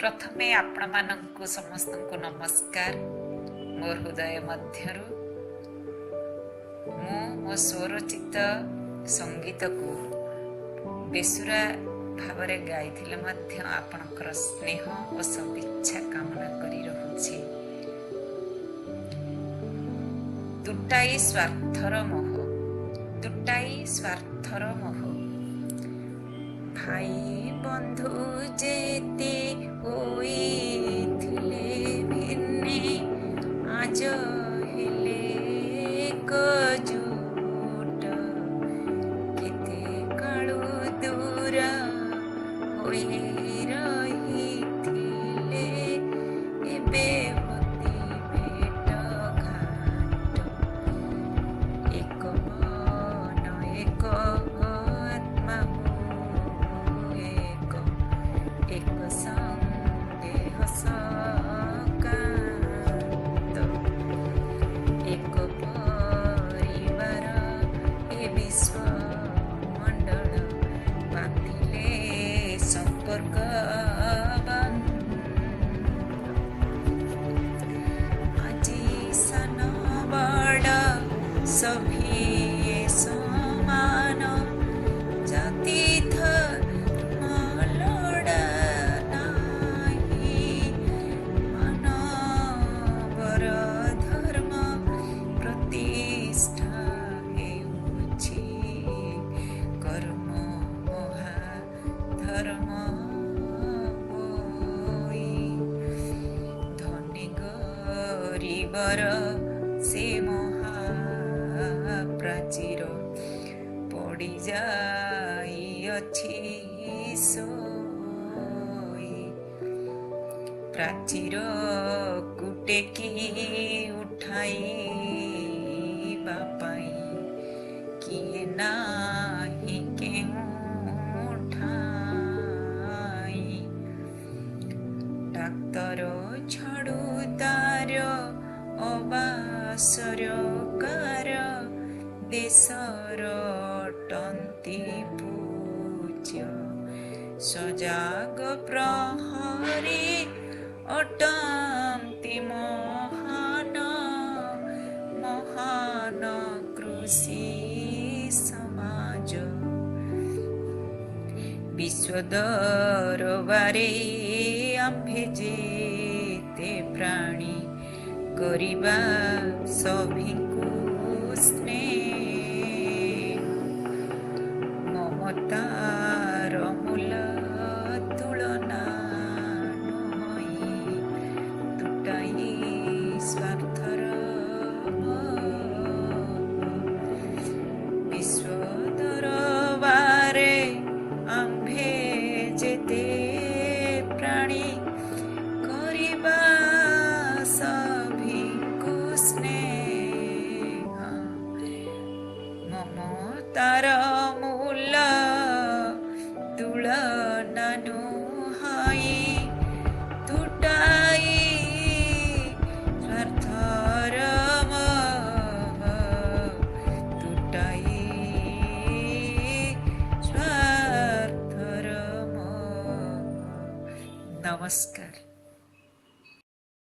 ପ୍ରଥମେ ଆପଣମାନଙ୍କୁ ସମସ୍ତଙ୍କୁ ନମସ୍କାର ମୋ ହୃଦୟ ମଧ୍ୟରୁ। ମୁଁ ମୋ ସ୍ୱରଚିତ ସଙ୍ଗୀତକୁ ବେସୁରା ଭାବରେ ଗାଇଥିଲେ ମଧ୍ୟ ଆପଣଙ୍କର ସ୍ନେହ ଓ ସଦିଚ୍ଛା କାମନା କରି ରହୁଛି। ତୁଟାଇ ସ୍ୱାର୍ଥର ମୋହ, ତୁଟାଇ ସ୍ୱାର୍ଥର ମୋହ। ଭାଇ ବନ୍ଧୁ ଯେତେ ହୋଇଥିଲେ ଭିନ୍ନେ, ଆଜ ହେଲେ ଏକଜୁଟ। କେତେ କାଳୁ ଦୂର ହୋଇ ରହିଥିଲେ, ଏବେ ହୋନ୍ତି ଭେଟ ଘାଟ। ଏକ ମନ, ଏକ ଆତ୍ମା ଏକ, ଏକ ସଙ୍ଗେ ହସ କାନ୍ଦ। ଏକ ପରିବାର ଏ ବିଶ୍ୱମଣ୍ଡଳ, ବାନ୍ଧିଲେ ସମ୍ପର୍କ ବନ୍ଧ। ଆଜି ସାନ ବଡ଼ ସଭିଏ ସମାନ, ଜାତି ଧର୍ମ ଲୋଡ଼ା ନାହିଁ। ମାନବର ଧର୍ମ ପ୍ରତିଷ୍ଠା ହେଉଛି, କର୍ମ ମହା ଧର୍ମ ହୋଇ। ଧନୀ ଗରିବର ସେ ମହାପ୍ରାଚୀର ପଡ଼ି ଯାଇଅଛି ଶୋଇ। ପ୍ରାଚୀରକୁ ଟେକି ଉଠାଇବା ପାଇଁ କିଏ ନାହିଁ କେଉଁ ଠାଇଁ। ଡାକ୍ତର, ଝାଡ଼ୁଦାର ଅବା ସରକାର ଦେଶର ଅଟନ୍ତି ପୂଜ୍ୟ। ସଜାଗ ପ୍ରହରୀ ଅଟନ୍ତି ମହାନ, ମହାନ କୃଷି ସମାଜ। ବିଶ୍ୱ ଦରବାରେ ଆମ୍ଭେ ଯେତେ ପ୍ରାଣୀ, କରିବା ସଭିଙ୍କୁ ସ୍ନେହ। ମମତାର ମୂଲ ତୁଳନା ନୁହଇ, ତୁଟାଇ ସ୍ୱାର୍ଥର ମୋହ। ବିଶ୍ୱ ଦରବାରେ ଆମ୍ଭେ ଯେତେ ପ୍ରାଣୀ, କରିବା ସଭିଙ୍କୁ ସ୍ନେହ। ମମତାର ମୂଲ ତୁଳନା ନୁହଇ, ତୁଟାଇ ସ୍ୱାର୍ଥର ମୋହ, ତୁଟାଇ ସ୍ୱାର୍ଥର ମୋହ। ନମସ୍କାର।